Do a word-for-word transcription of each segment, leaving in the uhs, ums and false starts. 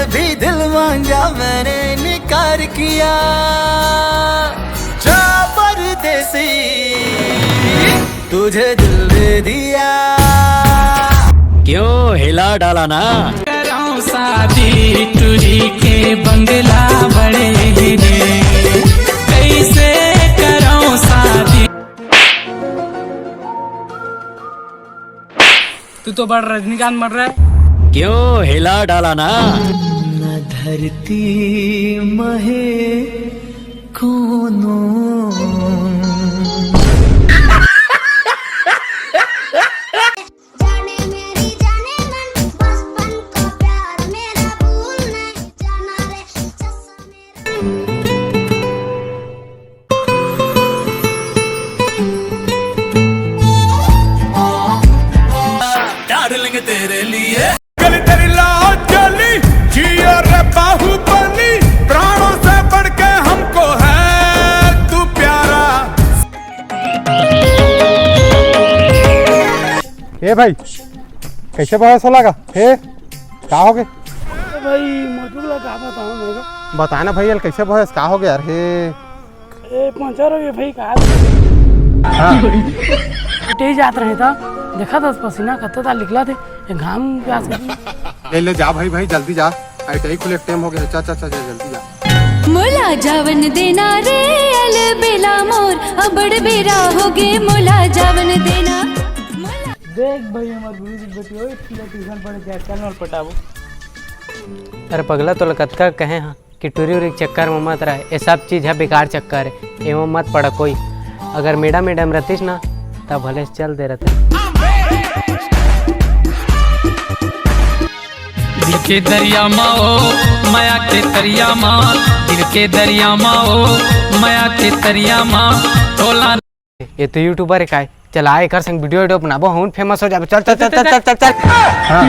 भी दिल मांगा मैंने इनकार किया, जा परदेसी तुझे दिल दे दिया। क्यों हिला डाला ना? करौं शादी टुरी के बंगला बड़े हे रे, कैसे करौं शादी। तू तो बड़ रजनीकांत बन रहा है। क्यों हिला डाला ना? न धरती महे कोनो। जाने मेरी जाने मन, बचपन का प्यार मेरा भूल नहीं जाना रे, चस्सा मेरा। डार्लिंग तेरे लिए। गली तेरी लाल गली, जियो रे बाहुबली, प्राणों से बढ़ के हमको है तू प्यारा। ए भाई, कैसे बहस होला का? हे, का हो गे? ए भाई, मजदूर ला का बताऊं मैं? बता ना भाई, यार, कैसे बहस, का हो गे यार? हे, ए, पंचर हो गे भाई, का? हाँ। उठे ही जात रहे था, देखा था पसीना कत्ता था निकला थे, ये घाम प्यास के। ले, ले, जा भाई, भाई, जल्दी जा, आई टी आई खुले टाइम हो गया, चल, चल, चल, चल, जल्दी जा। मोला जावन देना रे अलबेला मोर, अबड़ बेरा हो गे, मोला जावन देना। मोला देख भाई, हमर गुरु जी बेटी होई, इतने ट्यूशन पढ़े जाए, चल मोर पटाबो। अरे पगला, तोला कतका कहे हाँ कि टूरी उरी के चक्कर में मत रह, ये सब चीज है बेकार चक्कर है, एमा मत पड़ा कोई। अगर मेडा मेडम रहतीस ना, तब भले से चल दे रहते। दिल के दरिया मा ओ, मया के तरिया मा, दिल के दरिया मा ओ, मया के तरिया मा, तोला। ये तो यूट्यूबर है काय? चला, एकर संग वीडियो वीडियो बनाबो, हम फेमस हो जाबो। चल, चल, चल, चल, चल, चल, चल। हाँ।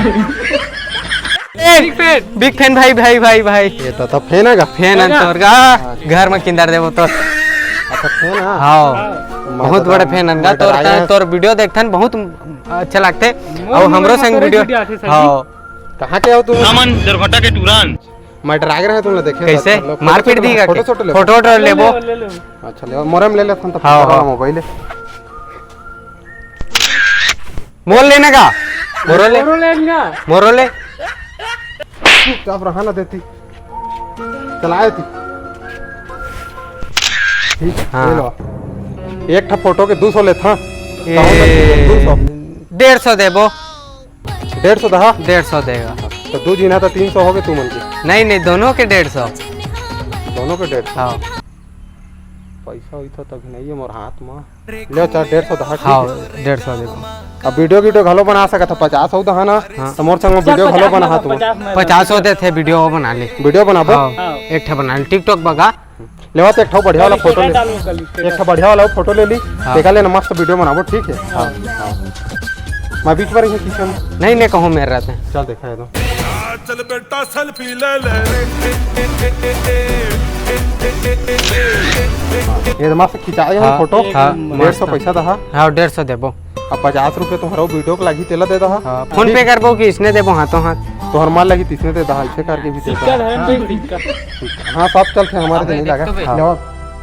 Big fan. बिग फैन भाई, भाई, भाई, भाई। ये तो, तो फैन है का? फैन है तोर का? घर में किंदर देबो तोर। अच्छा, फैन है? हाँ। मैं बहुत तो बड़े फैन है का। मटर तोर, आया है। तोर वीडियो देखथन, बहुत अच्छा लगथे। और हमरो संग वीडियो। हाँ। कहाँ के हो तुम? नमन दुर्घटना के तुरंत। मैं डरा रहे तुमने देखे कैसे? मारपीट दी का? फोटो, फोटो लेबो। अच्छा, ले, मोरे में ले लेथन, तो हाँ, फोटो हाँ। मोबाइल है। मोर लेने का? मोरो ले। मोरो लेने का? मोरो ले। चुपचाप रहा ना देती। चलाए थी। ठीक, हाँ। ले लो। एक ठा फोटो के दू सौ लेथा। ए, दू सौ। डेढ़ सौ देबो। डेढ़ सौ दहा? डेढ़ सौ देगा। तो दू जीना तो तीन सौ हो गए तुमन के। नहीं, नहीं, दोनों के डेढ़ सौ। दोनों के डेढ़ सौ? हाँ। पैसा वैसा तो अभी नहीं है मोर हाथ में। ले चल, डेढ़ सौ दहा, ठीक हाँ, है? डेढ़ सौ देबो। अब वीडियो वीडियो घलो बना सकत ह, पचास हो दहा ना, हाँ। तो मोर संग में चल, वीडियो घलो पचास बना ना, हा तुम। पचास में पचास हो देथे, वीडियो बना ले। वीडियो बनाबो? हाँ, हाँ। एक ठा बना ले, TikTok बगा। लेवा तो एक ठो बढ़िया वाला फोटो ले। एक ठो बढ़िया वाला फोटो ले ली। हाँ। देखा लेना, मस्त वीडियो बनाबो, ठीक है? हाँ। हाँ। मैं बीच बार ये किचन। नहीं, नहीं, कहूँ मेरे रहते हैं। चल देखा है तो। चल बेटा सेल्फी ले ले। ये तो मस्त खिंचाए हो हाँ, फोटो। हाँ, डेढ़ सौ मस्त। पैसा दहा। हाँ, डेढ़ सौ देबो। अब पचास रुपये तुम्हारा वीडियो को लगी, तेला दे दहा। हाँ, फोन पे करबो कि इसने देबो हाथों हाथ? तोहर माल लगी, तीसने दे दहा, ऐसे करके भी दे दहा। सिक्का है, हाँ। भाई, सिक्का। हाँ, सब चलते हमारे हाँ, तो नहीं भाई, लगा। देखो भाई। हाँ।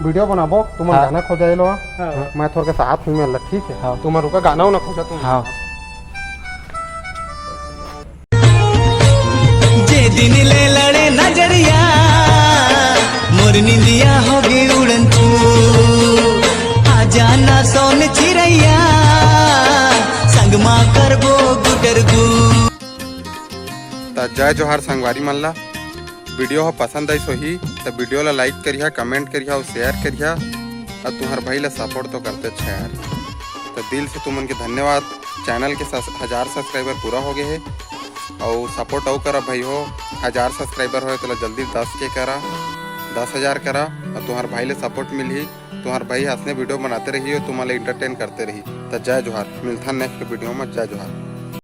वीडियो बनाबो, तुम हाँ। गाना खोजा लो। हाँ। मैं थोड़ा साथ में मिल, ठीक है? हाँ। तुम रुका, गाना उना खोजा तुम। हाँ। जे दिन ले लड़े नजरिया, मोर निंदिया हो गई उड़न छू। आ जाना सोन चिरैया, संग मा करबो गुटर गु। त जय जोहार संगवारी मन ला। वीडियो ह पसंद आइस होही त वीडियो ला लाइक करिहा, कमेंट करिहा अउ शेयर करिहा। अउ तुंहर भाई ला सपोर्ट तो करते अच्छा यार। त दिल से तुमन के धन्यवाद। चैनल के सस-, हजार सब्सक्राइबर पूरा हो गए हे अउ सपोर्ट अउ करा भाई हो। हजार सब्सक्राइबर होए तेला जल्दी दस के करा, दस हजार करा अउ तुंहर भाई ले सपोर्ट मिलही। तुंहर भाई असने वीडियो बनाते रही अउ तुमन ला एंटरटेन करते रही। त जय जोहार, मिलथन नेक्स्ट वीडियो में। जय जोहार।